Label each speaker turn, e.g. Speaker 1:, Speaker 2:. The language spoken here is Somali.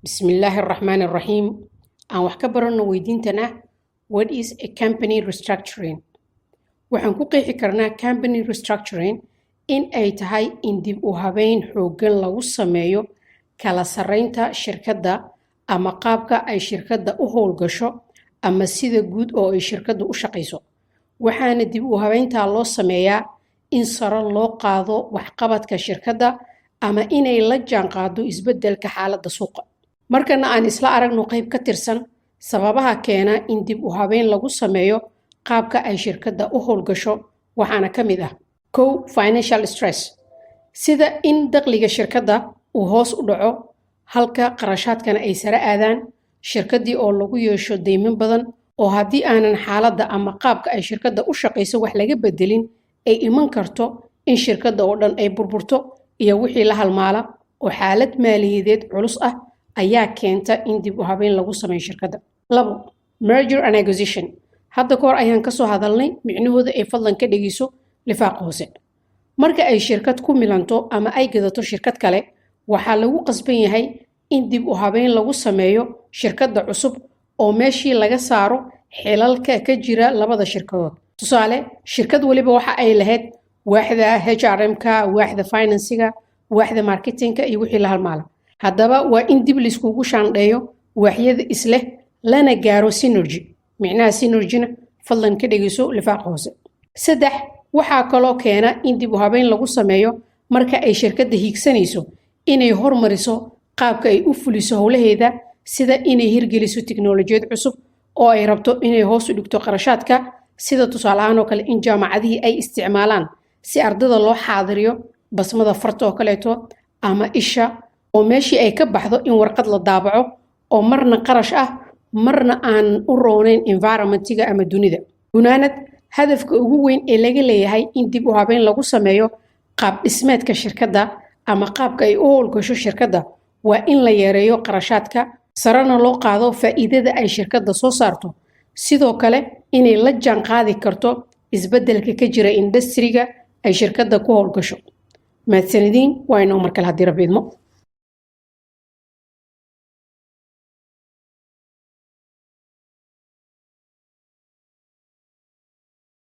Speaker 1: Bismillaahi Araxmaani Araxiim. Aan wax ka baranno weydiintan ah: "What is a company restructuring?" Waxaan ku qeexi karnaa company restructuring in ay tahay in dib u habeyn xooggan lagu sameeyo kala sarreynta shirkadda ama qaabka ay shirkadda u howlgasho ama sida guud oo ay shirkaddu u shaqayso. Waxaana dib u habeyntaa loo sameeyaa in sare loo qaado waxqabadka shirkadda ama inay la jaanqaado isbeddelka xaaladda suuqa. Markana aan isla aragno qayb ka tirsan sababaha keena in dib u habeyn lagu sameeyo qaabka ay shirkadda u howlgasho. Waxaana ka mid ah: kow, financial stress, sida in dakhliga shirkadda uu hoos u dhaco halka qarashaadkana ay sare aadaan, shirkaddii oo lagu yeesho deyman badan, oo haddii aanan xaaladda ama qaabka ay shirkadda u shaqayso wax laga bedelin ay iman karto in shirkadda oo dhan ay burburto iyo wixii la halmaala, oo xaalad maaliyadeed culus ah ayaa keenta in dib u habeyn lagu sameeyo shirkadda. Labo, merger and acquisition. Hadda ka hor ayaan kasoo hadalnay micnahooda ee fadlan ka dhegeyso lifaaqa hoose. Marka ay shirkad ku milanto ama ay gadato shirkad kale, waxaa lagu qasban yahay in dib u habeyn lagu sameeyo shirkadda cusub oo meeshii laga saaro xilalka ka jira labada shirkadood. Tusaale, shirkad weliba waxa ay lahayd waaxda HRM-ka, waaxda finance-iga, waaxda marketing-ka iyo wixii la halmaala. Haddaba waa in dib laiskugu shaandheeyo waaxyada isleh, lana gaaro synergy. Micnaha synergy-na fadlan ka dhegeyso lifaaqa hoose. Saddex, waxaa kaloo keena in dib u habeyn lagu sameeyo marka ay shirkadda hiigsanayso inay hormariso qaabka ay u fuliso howlaheeda, sida inay hirgeliso tiknolojiyad cusub oo ay rabto inay hoos u dhigto qarashaadka, sida tusaale ahaan oo kale in jaamacadihii ay isticmaalaan si ardada loo xaadiriyo basmada farta oo kaleeto ama isha, oo meeshii ay ka baxdo in warqad la daabaco oo marna qarash ah, marna aan u roonayn environment-iga ama dunida. Gunaanad, hadafka ugu weyn ee laga leeyahay in dib u habeyn lagu sameeyo qaab dhismeedka shirkadda ama qaabka ay u howlgasho shirkadda waa in la yareeyo qarashaadka, sarena loo qaado faa'iidada ay shirkadda soo saarto, sidoo kale inay la jaan qaadi karto isbeddelka ka jira industry-ga ay shirkadda ku howlgasho. Mahadsanediin. Waa inoo markale haddii Rabbi idmo.